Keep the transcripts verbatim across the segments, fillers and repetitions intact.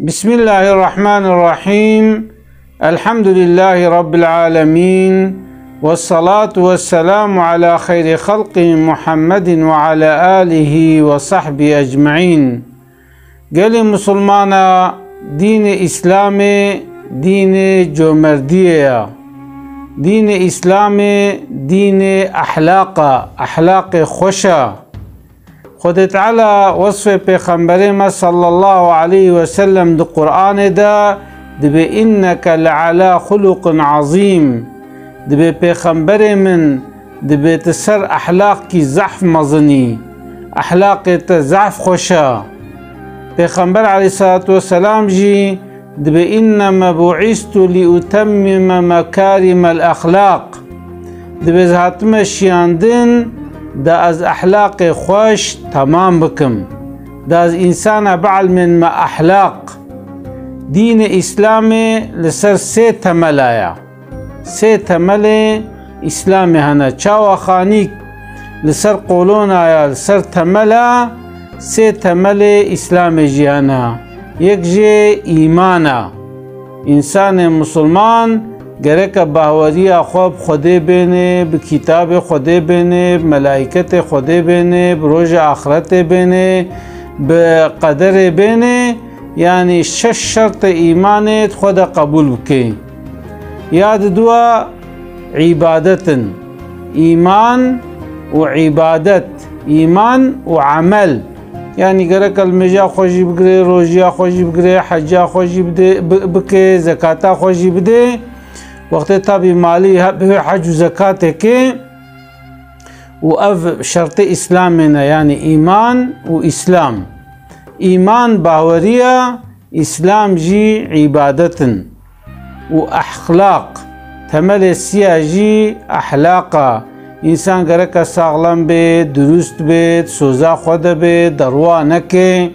بسم الله الرحمن الرحيم. الحمد لله رب العالمين. والصلاة والسلام على خير خلقه محمد وعلى آله وصحبه أجمعين. Gelê Musulmana, dînê Îslamê dînê comerdiyê ya. Dînê Îslamê dînê ehlaqa, ehlaqê xweş a. Xwedê Teala wesfê Pêxemberê me sallallahu aleyhi ve sellem di Qur'anê de dibê, "Inneke leala xuluqin azîm." Dibê Pêxemberê min, dibê tu ser ehlaqkî zehf mezinî. Ehlaqê te zehf xweş e. Pêxember aleyhissalatu vesselam jî dibê, "Inneme bu'istu li utemmime mekarimel exlaq." Dibê ez hatime şiyandin, da ez ehlaqê xweş temam bikim. Da ez însana bielmênme ehlaq. Dînê Îslamê li ser sê temela ya. Sê temelê Îslamê hene. Çawa xanîk li ser qolona ya, li ser temela, sê temelê Îslamê jî hene. Yek jê îman e. Însanê misilman gereke bahweriya xwe bi Xwedê bênê, bi kitabê Xwedê bênê, bi melaîketê Xwedê bênê, bi roja axretê bênê, bi qederê bênê, yanî şeş şertê îmanê di xwe de qebûl bikê. Ya diduwa îbadet in. Îman û îbadet. Îman û emel. Yanî gereke limêja xwe jî bigirê, rojiya xwe jî bigirê, heca xwe jî bidê, bi-, bikê, zekata xwe jî bidê. Wextê tabî malî he-, bivê hec û zekatê kê û ev şertê Îslamê ne, yanî îman û Îslam. Îman baweriya, Îslam jî îbadet in. Û exlaq, temelê siya jî exlaq a. Însan gereke saxlem bê, dirust bê, di soza xwe de bê, derwa neke,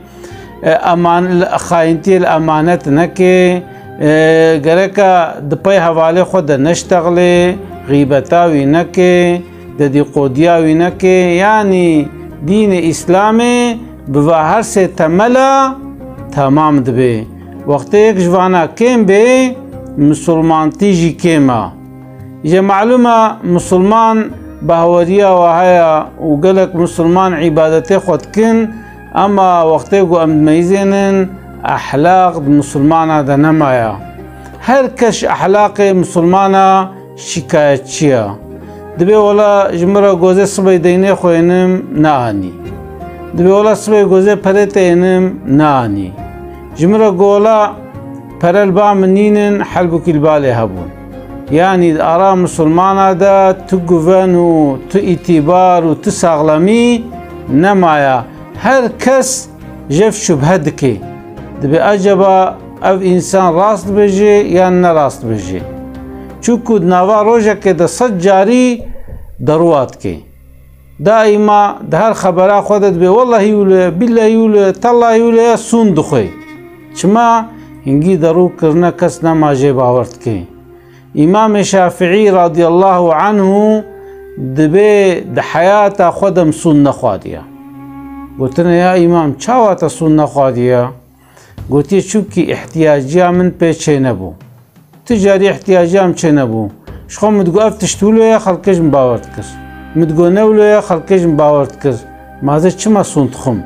e, eman-, xayintiyê li emanet neke, e, gereke di pey hevalê xwe de neştexlê, xîbeta wî neke, dedîqodiya wî neke, yanî dînê Îslamê bi va her sê temela temam dibe. Wextê yek ji vana kêm bê, misilmantî jî kêm e. Îje malûm e, misilman bahweriya we heye û gelek misilman îbadetê xwe dikin, ema wextê ku em dimeyizênin, ehlaq di misilmana de nemaye. Her kes ji ehlaqê misilmana şikayetçi ye. Dibê wela ji min re gozê sibê deynê xwe ênim, neanî. Dibê wela sibê gozê perê te ênim, neanî. Ji min re go wela pere li ba min nînin, helbûkî li balê hebûn. Yanî di ara misilmana de tu guven û tu îtîbar û tu saxlemî nemaye. Her kes jev şubhe dike. Dibê eceba ev însan rast dibêje yan ne rast dibêje. Çunku di nava rojekê de sed carî derûa dike. Daîma di her xebera xwe de dibê wellahî wilo ye, billehî wilo ye, tellahî wilo ye, sûnd dixwe. Çima? Hingî derû kirine kes nema jê bawer dike. Îmamê Şafiî radiyallahu anhu dibê di heyata xwe de min sûnd nexwadiye. Gotine, ya îmam, çawa te sûnd nexwadiye? Gotiye, çimkî îhtiyaciya min pê çênebû. Ti carî îhtiyaciya min çênebû. Ji xwe min digot, ev tişt wilo ye, xelkê ji min bawer dikir. Min digot, ne wilo ye, xelkê ji min bawer dikir. Ma ez ê çima sûnd dixwim?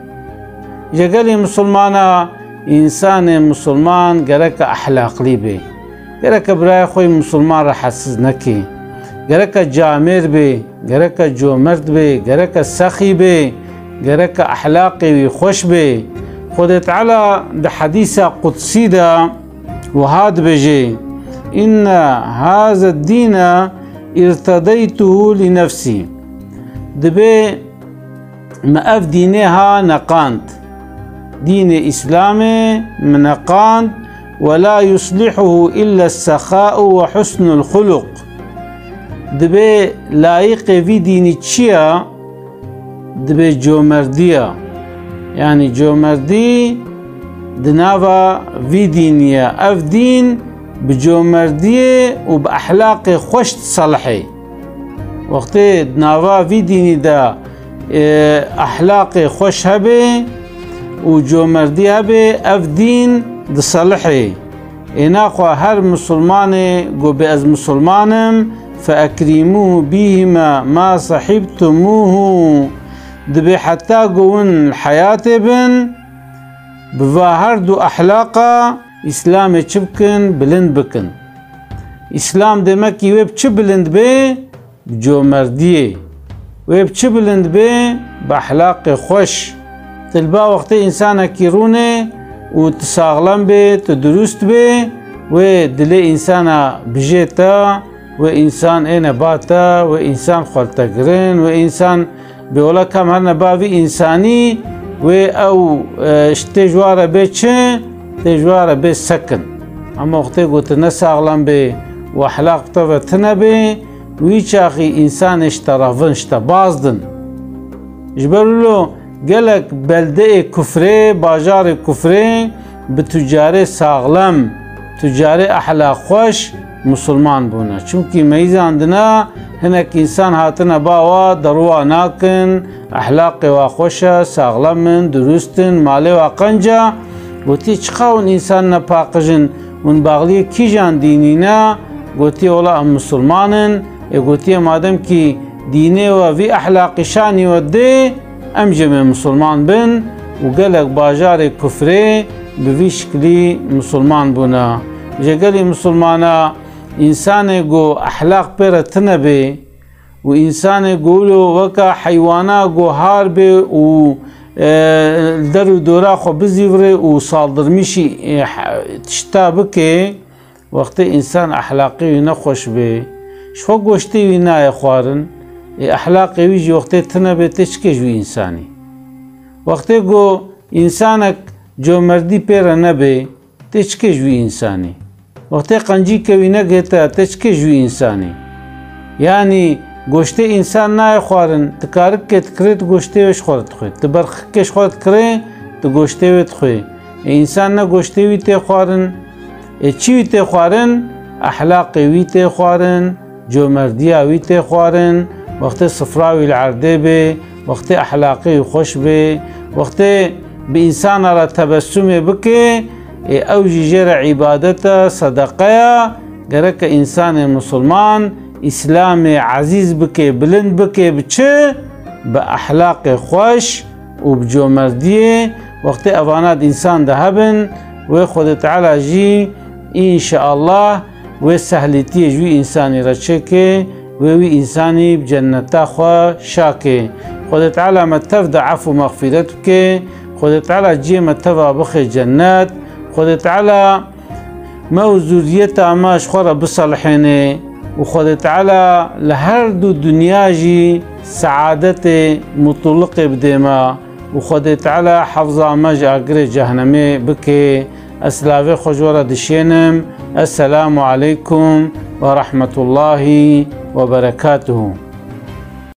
Ji gelê misilmana, însanê misilman gereke ehlaqlî bê. Gereke birayê xwe yê misilman rehetsiz nekê. Gereke camêr bê, gereke comert bê, gereke sexî bê, gereke ehlaqê wî xweş bê. Xwedê Teala di hedîsa qudsî de wiha dibêje, "Inne haze dîne irtedeytuhu li nefsî." Dibê me ev dînê ha neqand. Dînê Îslamê min neqand, "Ve la yuslihuhu illa sexa'u ve husnul xuluq." Dibê layiqê vî dînî çi ye? Dibê comerdî ye. Yanî comerdî di nava vî dînî ye. Ev dîn bi comerdiyê û bi ehlaqê xweş diselihê. Wextê di nava vî dînî de, e, ehlaqê xweş hebe û comerdî hebe, ev dîn diselihê. Ê naxwe her misilmanê go bê ez misilman im, fe ekrîmûhu bîhima ma sahîbtumûhu. Dibê heta go win li heyatê bin, bi va her du ehlaqa Îslamê çi bikin, bilind bikin. Îslam demekî wê bi çi bilind bê? Bi comerdiyê. Wê bi çi bilind bê? Bi ehlaqê xweş. Tu li ba wextê însanekî rûnê û tu saxlem bê, tu dirust bê, wê dilê însana bijê te, wê însan êne ba te, wê însan xwe li te girin, wê însan bê wela kam herine ba vî însanî, wê ew, e, ji tê ji wa re bê çi? Tê ji wa re bê sekin. Hema wextê ku tu ne saxlem bê û ehlaq bi te ve tune bê, wî çaxî însanê ji te revin, ji te baz din. Ji ber wilo gelek beldeyê kufrê, bajarê kufrê bi tucarê saxlem, tucarê ehlaq xweş musulman bûne. Çimkî meyîzandine hinek însan hatine ba wa, derûwa nakin, ehlaqê wa xweş e, saxlem in, dirust in, malê wa qenc e. Gotî, çiqa hûn însan nepaqij in, hûn baxliyê kîjan dînî ne? Gotî, wela em misilman in. Ê gotiye, madem kî dînê we vî ehlaqî şanî we dê, em jî em ê misilman bin û gelek bajarê kufrê bi vî şiklî misilman bûne. Ji gelî misilmana însanê ku ehlaq pê re tune bê û însanê ku wilo weka heywana ku har bê û, e, li der û dora xwe bizîvirê û saldirmîşî, e, he-, tişta bike, wextê însan ehlaqê wî nexweş bê, ji xwe goştê wî nayê xwarin, ê ehlaqê wî jî wextê tune bê, tê çikê ji wî însanî? Wextê ku însanek comerdî pê re nebê, tê çikê ji wî însanî? Wextê qencîke wî negihite, tê çikê ji wî însanî? Yanî goştê însan nayê xwarin, tu karik kê dikirê, tu goştê wê ji xwe re dixwê. Tu berxikê ji xwe re dikirê, tu goştê wê dixwê. Ê însan ne goştê wî tê xwarin, ê çi wî tê xwarin? Ehlaqê wî tê xwarin, comerdiya wî tê xwarin, wextê sifra wî li erdê bê, wextê ehlaqê wî xweş bê, wextê bi însana re tebessumê bike, ê ew jî jê re îbadet e, sedeqe ye. Gereke însanê misilman Îslamê ezîz bike, bilind bike, bi çi? Bi ehlaqê xweş û bi comerdiyê. Wextê evana di însan de hebin, wê Xwedê Teala jî înşeallah wê sehlîtiyê ji wî însanî re çêke, wê wî însanî bi cenneta xwe şake. Xwedê Teala me tev de efû mexfîret bike, Xwedê Teala cihê me teva bixe cennet, Xwedê Teala me û zuriyeta me ji xwe re biselihêne û Xwedê Teala li her du dinya jî seadetê, mutulliqê bidê me û Xwedê Teala hefza me ji agirê cehnemê bike. Ez silavê xwe ji we re dişênim. Esselamu aleykum ve rahmetullahi ve berekatuhu.